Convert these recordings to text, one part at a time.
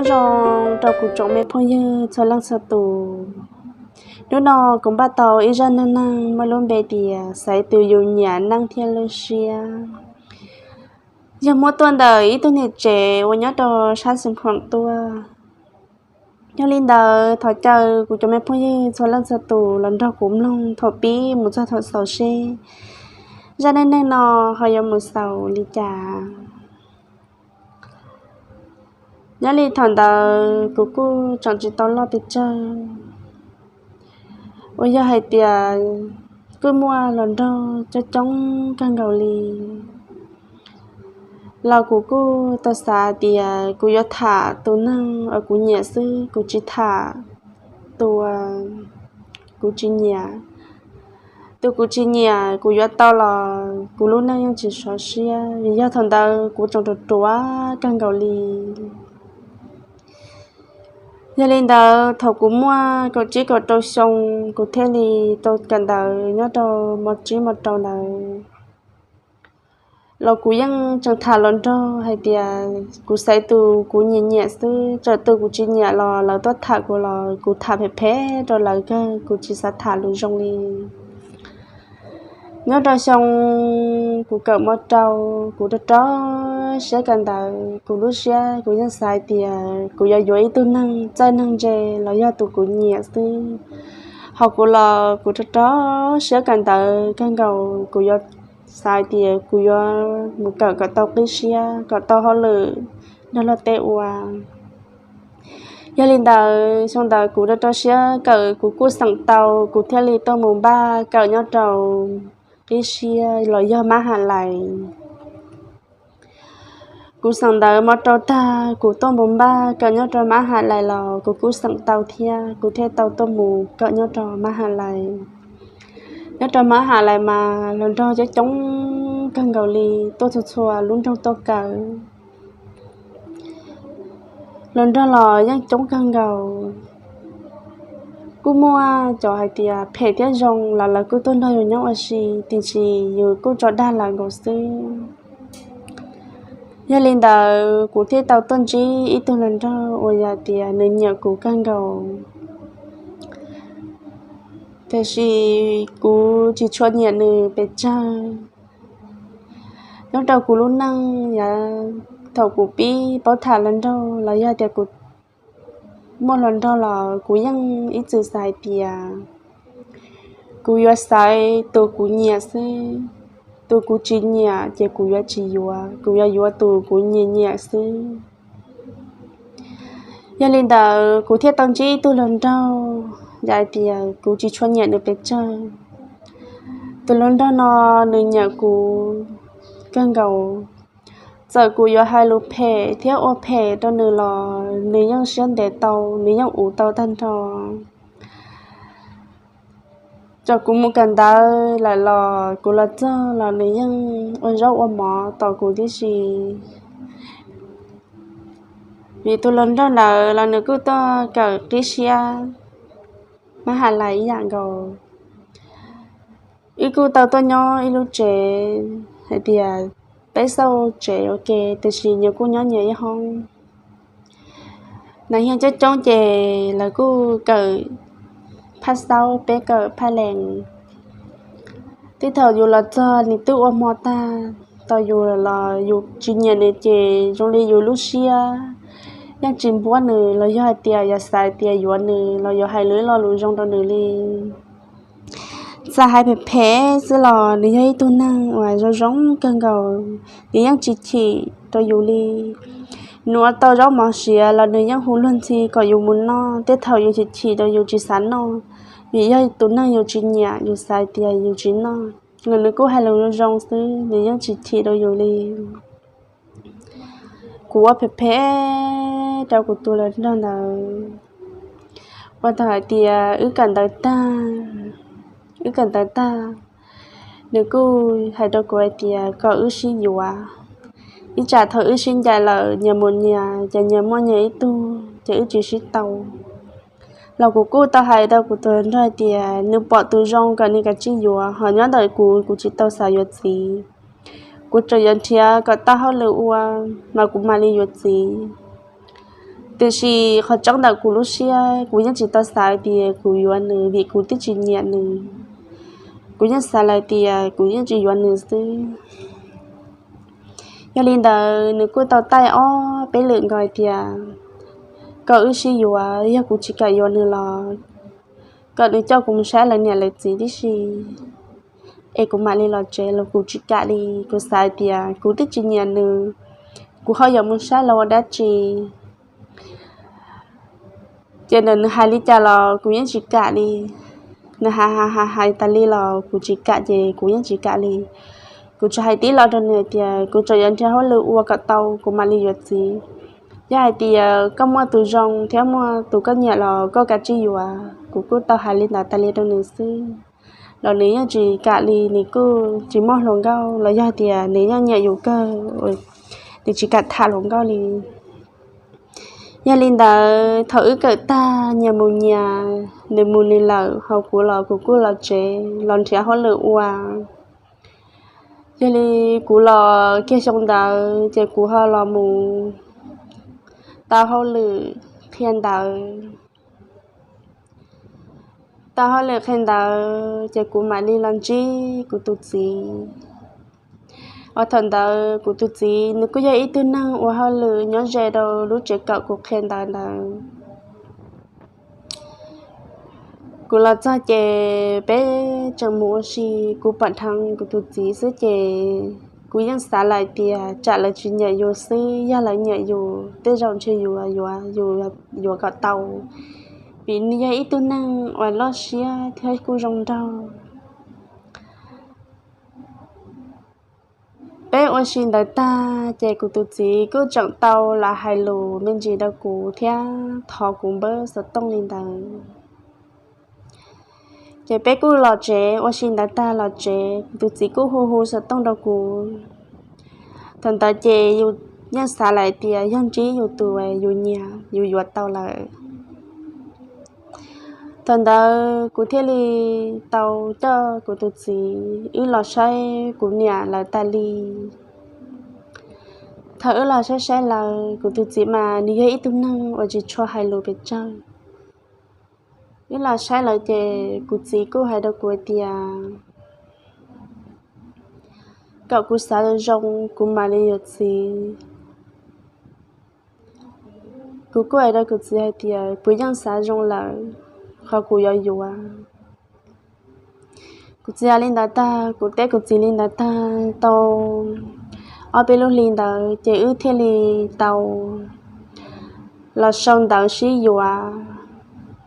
Nyob zoo rau kuv tsoom me phooj ywg txhua leej txhua tus. Hnub no kuv npaj tau ib zaj neej neeg muaj lub npe tias xaiv tus yus nyiam neej thiab lub siab. Yog muab tuaj ntawm ib tug niam tsev uas nyob rau sab Xeev Khuam tuaj. Yog li ntawd thov caw kuv cov me phooj ywg txhua leej txhua tus los nrog kuv mloog thaum pib mus txog thaum xaus seb zaj neej neeg no ho yuav mus xaus li cas. Nyob li thaum ntawd kuv kuj tseem tsis tau loj pes tsawg, uas yog hais tias kuj muaj hluas nraug coob coob kawg nkaus li, los kuv kuj tau xav tias kuv yuav tham tus neeg uas kuv nyiam xwb, kuv tsis tham tus kuv tsis nyiam. Tus kuv tsis nyiam kuv yuav tau los kuv lub neej yeej tsis sov siab, vim yog thaum ntawd kuv tseem ruam ruam kawg nkaus li. Yog li ntawd thaum kuv muaj kaum tsib kaum rau xyoo, kuv thiaj li tau kawm ntawv nyob rau mos tsib mos rau ntawd, los kuv yeej tseem tham hluas nraug hais tias kuv xaiv tus kuv nyiam nyiam xwb, txawm tus kuv tsis nyiam los lawv tuaj tham kuv los kuv tham phem phem rau lawv kawg, kuv tsis xav tham lus zoo li. Nyob rau xyoo kuv kawm mos rau, kuv rau rau siab kawm ntawv, kuv lub siab kuv yeej xav tias kuv yuav yuav ib tug neeg txawj neeg ntse los yog tus kuv nyiam xwb. Ho kuv los kuv rau rau siab kawm ntawv kawg nkaus, kuv yuav xav tias kuv yuav mus kawm kom tau qib siab, kom tau hauj lwm nrog luag tej ua. Yog li ntawd xyoo ntawd kuv rau rau siab kawm, kuv kuj xeem tau, kuv thiaj li tuaj mus npaj kawm nyob rau qib siab los yog mab ha lais. Kuv xeem ntawv mos rau tag, kuv tuaj mus npaj kawm nyob rau mab ha lais los kuv kuj xeem tau thiab, kuv thiaj tau tuaj mus kawm nyob rau mab ha lais. Nyob rau mab ha lais mas hluas nraug coob coob kawg nkaus li, tuaj txhua txhua lub nroog tuaj kawm. Hluas nraug los yeej coob kawg nkaus, kuj muaj cov hais tias phem thiab zoo los lawv kuj tuaj nrog yus nyob ua si, tiam sis yus kuj tso dag lawv nkaus xwb. Yog li ntawd kuv thiaj tau tuaj ntsib ib tug hluas nraug uas yog tias nws nyiam kuv kawg nkaus, tiam sis kuv tsis tshua nyiam nws pes tsawg. Nyob rau kuv lub neej yav thaum kuv pib paub tham hluas nraug los yog tias kuv muaj hluas nraug los kuv yeej ib txwm xav hais tias kuv yuav xaiv tus kuv nyiam xwb, tus kuv tsis nyiam ces kuv yuav tsis yuav, kuv yuav yuav tus kuv nyiam nyiam xwb. Yog li ntawd kuv thiaj tau ntsib ib tug hluas nraug, yog hais tias kuv tsis tshua nyiam nws pes tsawg. Tus hluas nraug no nws nyiam kuv kawg nkaus, txawm kuv yuav hais lus phem thiab ua phem rau nws los nws yeej siab ntev tau, nws yeej uv tau tag nrho. Txawm kuv mus kawm ntawv lawm los kuv los txog los nws yeej ua zaub ua mov tos kuv tib si. Vim tus hluas nraug ntawd los nws kuj tuaj kawm qib siab mab ha lais ib yam nkaus. Wb kuj tau tuaj nyob ib lub tsev hais tias peb xauj tsev ua ke, tiam sis nyias kuj nyob nyias ib hoob. Nas hias coob coob ces lawv kuj kawm phaj xaub, peb kawm phaj lees. Tej thaum yus los txog nws twb ua hmo tag, tos yus los yus tsis nyiam nws ces zoo li yus lub siab yeej tsis npuab nws, los yog hais tias yog xav tias yuav nws los yuav hais lus ib lo lus zoo rau nws li. Txawm hais phem phem xwb los nws yog ib tug neeg uas zoo zoo kawg nkaus, nws yeej tsis chim rau yus li. Nws ua tau zaub mov siav los nws yeej hu luag ntxhi kom yus mus noj, tej thaum yus chim chim rau yus tsis xav noj, vim yog tus neeg yus tsis nyiam yus xav tias yus tsis noj los nws kuj hais lus zoo zoo xwb, nws yeej tsis chim rau yus li. Kuv ua phem phem rau kuv tus hluas nraug ntawd, ua tau hais tias wb kawm ntawv tag, wb kawm ntawv tag, nws kuj hais rau kuv hais tias kom wb sib yuav, ib tsam thaum wb sib ncaim lawm nyias mus nyias ces nyias muaj nyias ib tug ces wb tsis sib tau. Los kuv kuj tau hais rau kuv tus hluas nraug hais tias nws pom tus zoo kom nws kav tsij yuav, ho nyob ntawm kuv, kuv tsis tau xav yuav txiv. Kuv tseem yuav nrhiav kom tau hauj lwm ua mas kuv mam li yuav txiv. Tiam sis qhov tseeb ntawm kuv lub siab, kuv yeej tsis tau xav tias kuv yuav nws vim kuv twb tsis nyiam nws. Kuv yeej xav lawm tias kuv yeej tsis yuav nws xwb. Yog li ntawd nws kuj tau taij ob peb lwm nkaus tias kom wb sib yuav, yog kuv tsis kam yuav nws los kom nws coj kuv mus saib lawv niam lawv txiv tib si, es kuv mam li los tsev los kuv tsis kam li. Kuv xav tias kuv twb tsis nyiam nws, kuv ho yuav mus saib los ua dab tsi? Ces ntawm nws hais li cas los kuv yeej tsis kam li. Nws hais hais hais tas li los kuv tsis kam ces kuv yeej tsis kam li. Kuv tsuas hais tib lo rau nws tias kuv tseem yuav nrhiav hauj lwm ua kom tau kuv mam li yuav txiv. Yog hais tias koj muaj tus zoo thiab muaj tus koj nyiam los koj kav tsij yuav. Kuv kuj tau hais li ntawd tas li rau nws xwb, los nws yeej tsis kam li. Nws kuj tsis muaj hluas nkauj los yog tias nws yeej nyiam yus kawg, nws tsis kam tham hluas nkauj li. Yog li ntawd thaum wb kawm tag nyias mus nyias, nws mus nws lawm, ho kuv los kuv kuj los tsev los nrhiav hauj lwm ua. Yog li kuv los kiag xyoo ntawd ces kuv ho los mus tau hauj lwm qhia ntawv. Tau hauj lwm qhia ntawv ces kuv mam li los ntsib kuv tus txiv. Uas thaum ntawd kuv tus txiv nws kuj yog ib tug neeg ua hauj lwm nyob ze rau lub tsev kawm kuv qhia ntawv ntawd. Kuv los txog ces peb tseem mus ua si, kuv pom dheev kuv tus txiv xwb ces kuv yeej xav lawm tias tsam lawv tsis nyiam yus xwb, yog lawv nyiam yus tej zaum ntshe yus yuav, yus yuav kom tau, vim nws yog ib tug neeg uas loj siab thiab kuj zoo nraug. Peb ua si ntawd tag ces kuv tus txiv kuj tseem tau los hais lus me ntsis rau kuv thiab thov kuv npawb xov tooj li ntawd. Ces peb kuj los tsev, ua si ntawd tag los tsev, kuv tus txiv kuj hu hu xov tooj rau kuv. Thaum ntawd ces yus yeej xav lawm tias yog ntsib yus tus yus nyiam yus yuav tau lawm. Thaum ntawd kuv thiaj li tau coj kuv tus txiv wb los saib kuv niam lawv tas li. Thaum wb los saib saib lawv, kuv tus txiv mas nws yog ib tug neeg uas tsis tshua hais lus pes tsawg. Wb los saib lawv ces kuv txiv kuj hais rau kuv tias kom kuv xav zoo kuv mam li yuav txiv. Kuv kuj hais rau kuv txiv hais tias kuv yeej xav zoo lawm, qhov kuv yuav yuav. Kuv txiv hais li ntawd tag, kuv teb kuv txiv li ntawd tag tau ob peb lub hli ntawd ces wb thiaj li tau los sau ntawv sib yuav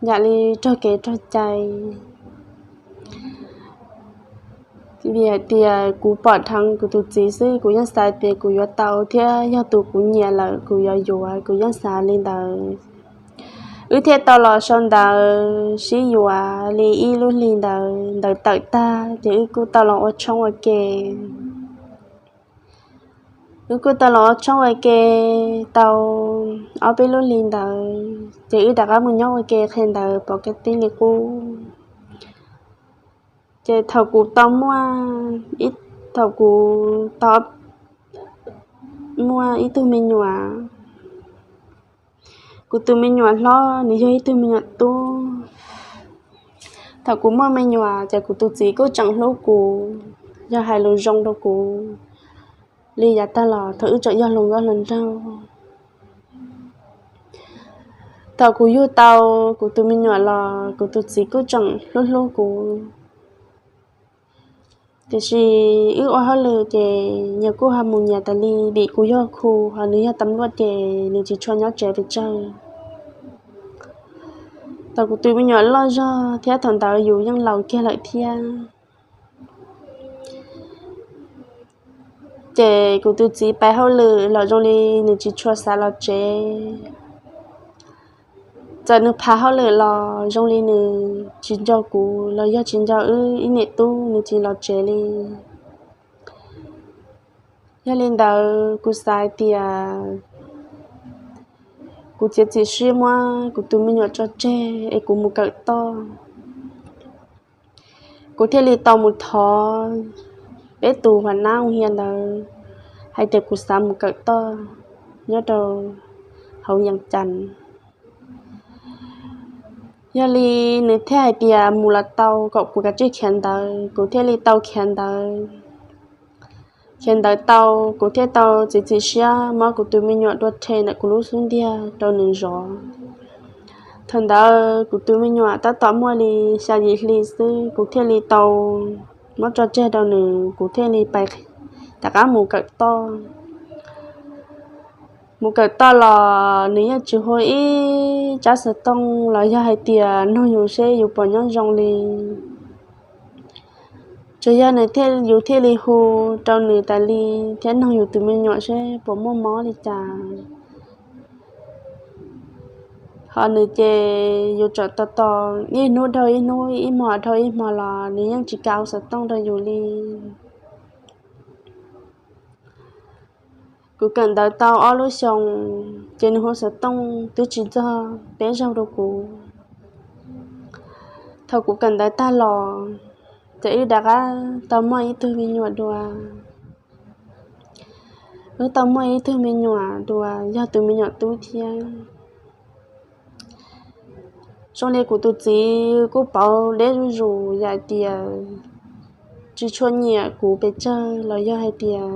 yam li raug kev raug cai. Vim hais tias kuv pom dheev kuv tus txiv xwb, kuv yeej xav tias kuv yuav tau thiab yog tus kuv nyiam lawm kuv yuav yuav, kuv yeej xav li ntawd. Wb thiaj tau los sau ntawv sib yuav li ib lub hli ntawd, ntawd tawm tag ces wb kuj tau los ua tshoob ua ke. Wb kuj tau los ua tshoob ua ke tau ob peb lub hli ntawd ces wb rov qab mus nyob ua ke qhia ntawv pov ka tib li qub. Ces thaum kuv tau muaj, thaum kuv tau muaj ib tug me nyuam, kuv tus me nyuam hlob nws yog ib tug me nyuam tub. Thaum kuv muaj me nyuam ces kuv tus txiv kuj tseem hlub kuv, yog hais lus zoo rau kuv li yav tag los thaum wb tseem yog hluas nkauj hluas nraug. Thaum kuv yug tau kuv tus me nyuam los kuv tus txiv kuj tseem hlub hlub kuv. Tiam sis wb ua hauj lwm ces nyias kuj ho mus nyias tas li, vim kuv yog khu ho nws yog tam luaj ces nws tsis tshua nyob tsev pes tsawg. Thaum kuv tus me nyuam loj zog thiab thaum ntawd yus yeej laus kiag lawm thiab, ces kuv tus txiv pais hauj lwm los zoo li nws tsis tshua xav los tsev. Txawm nws pais hauj lwm los zoo li nws tsis nco kuv los yog tsis nco wb ib niam tub, nws tsis los tsev li. Yog li ntawd kuv xav hais tias kuv txiav txim siab muab kuv tus me nyuam tso tseg es kuv mus kawm toj. Kuv thiaj li tau mus thov peb tus huas nab ua hia ntawd hais tias kuv xav mus kawm toj nyob rau hauv Yees Cas. Yog li nws thiaj hais tias mus los tau, kom kuv kav tsij khiav ntawv, kuv thiaj li tau khiav ntawv. Khiav ntawv tau, kuv thiaj tau txiav txim siab muab kuv tus me nyuam dua rhe ntawm kuv lub xub ntiag rau nws zov. Thaum ntawd kuv tus me nyuam tab tom muaj li xya yim hli xwb, kuv thiaj li tau muab tso tseg rau nws, kuv thiaj li pais rov qab mus kawm toj. Mus kawm toj los nws yeej tsis hu ib tsab xov tooj los yog hais tias nug yus seb yus puas nyob zoo li. Tsuas yog nws thiaj, yus thiaj li hu rau nws tas li thiab nug yus tus me nyuam seb puas muaj mob li cas. Ho nws ces yus tsam tos tos ib hnub dhau ib hnub, ib hmo dhau ib hmo los nws yeej tsis kam hu xov tooj rau yus li. Kuv kawm ntawv tau ob lub xyoos ces nws hu xov tooj twb tsis txog peb zaug rau kuv. Thaum kuv kawm ntawv tag los ces wb rov qab tau muaj ib tug me nyuam dua. Wb tau muaj ib tug me nyuam dua, yog tus me nyuam tub thiab. Zoo li kuv tus txiv kuj pauv deb zuj zus yam tias tsis tshua nyiam kuv pes tsawg los yog hais tias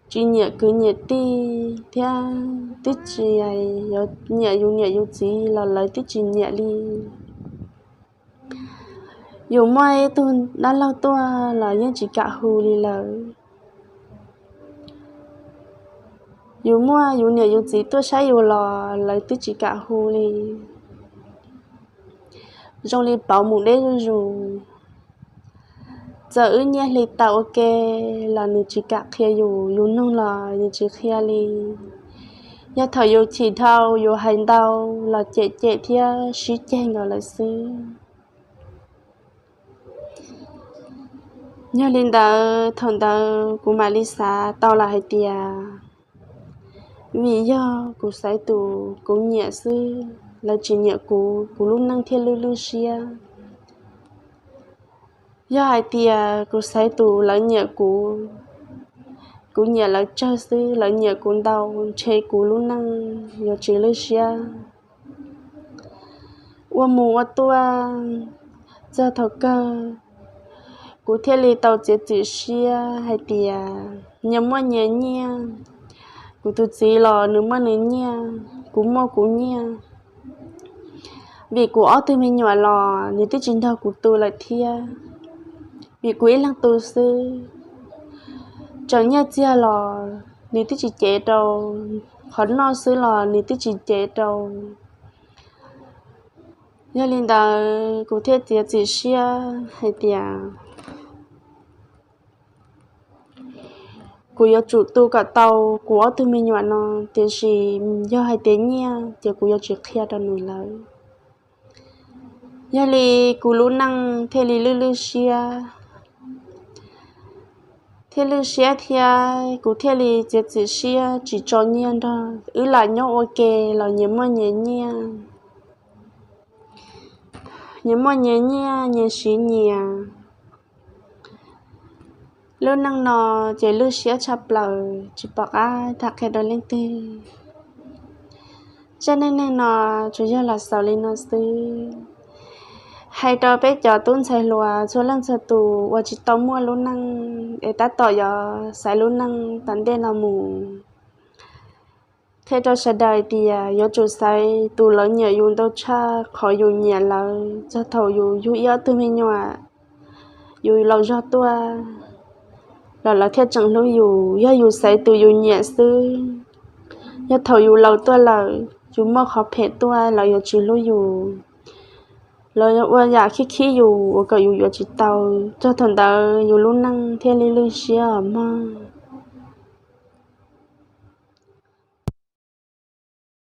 tsis nyiam kwv nyiam tij thiab twb tsis nyiam yus niam yus txiv los lawv twb tsis nyiam li. Yus muaj ib tug dab laug tuaj los yeej tsis kam hu li lawm. Yus muaj yus niam yus txiv tuaj saib yus los lawv twb tsis kam hu li. Zoo li pauv mus deb zuj zus. Txawm wb nyiaj hli tau ua ke los nws tsis kam qhia yus, yus nug los nws tsis qhia li. Yog thaum yus chim dhau yus hais ntau los cem cem thiab sib ceg nkaus lawm xwb. Yog li ntawd thaum ntawd kuv mam li xav tau los hais tias vim yog kuv xaiv tus kuv nyiam xwb, lawv tsis nyiam kuv, kuv lub neej thiaj lwj lwj siab. Yog hais tias kuv xaiv tus lawv nyiam kuv, kuv nyiam lawv tsawg xwb, lawv nyiam kuv ntau, ntshe kuv lub neej yuav tsis lwj siab. Ua mus ua tuaj txog thaum kawg, kuv thiaj li tau txiav txim siab hais tias nyias muaj nyias nyiaj, kuv tus txiv los nws muaj nws nyiaj, kuv muaj kuv nyiaj. Vim kuv ob tug me nyuam los nws twb tsis nrog kuv tu lawm thiab, vim kuv ib leeg tu xwb. Tseem nyiaj txiag los nws twb tsis cev rau, qhov noj xwb los nws twb tsis cev rau. Yog li ntawd kuv thiaj txiav txim siab hais tias kuv yuav tsum tu kom tau kuv ob tug me nyuam no, tiam sis yog hais tias nyiaj ces kuv yuav tsis qhia rau nws lawm. Yog li kuv lub neej thiaj li lwj lwj siab, thiaj lwj siab thiab kuv thiaj li txiav txim siab tsis tso nyiaj nrog wb lam nyob ua ke los nyias muaj nyias nyiaj, nyias muaj nyias nyiaj nyias siv nyias. Lub neej no ces lwj siab tshaj plaws tsis pom qab tham qhia rau leej twg. Zaj neej neeg no tsuas yog los xaus li no xwb. Hais rau peb cov tub ntxhais hluas txhua leej txhua tus uas tsis tau muaj lub neej es tab tom yuav xaiv lub neej tom ntej no mus, qhia rau sawv daws tias yuav tsum xaiv tus lawv nyiam yus ntau tshaj qhov yus nyiam lawv. Txog thaum yus yug ib ob tug me nyuam, yus laus zog tuaj los lawv thiaj tseem hlub yus. Yog yus xaiv tus yus nyiam xwb, yog thaum yus laus tuaj lawm, yus muaj qhov phem tuaj, lawv yuav tsis hlub yus, lawv yuav ua yam khib khib yus uas kom yus yuav tsis tau. Txog thaum ntawd yus lub neej thiaj li lwj siab os mog.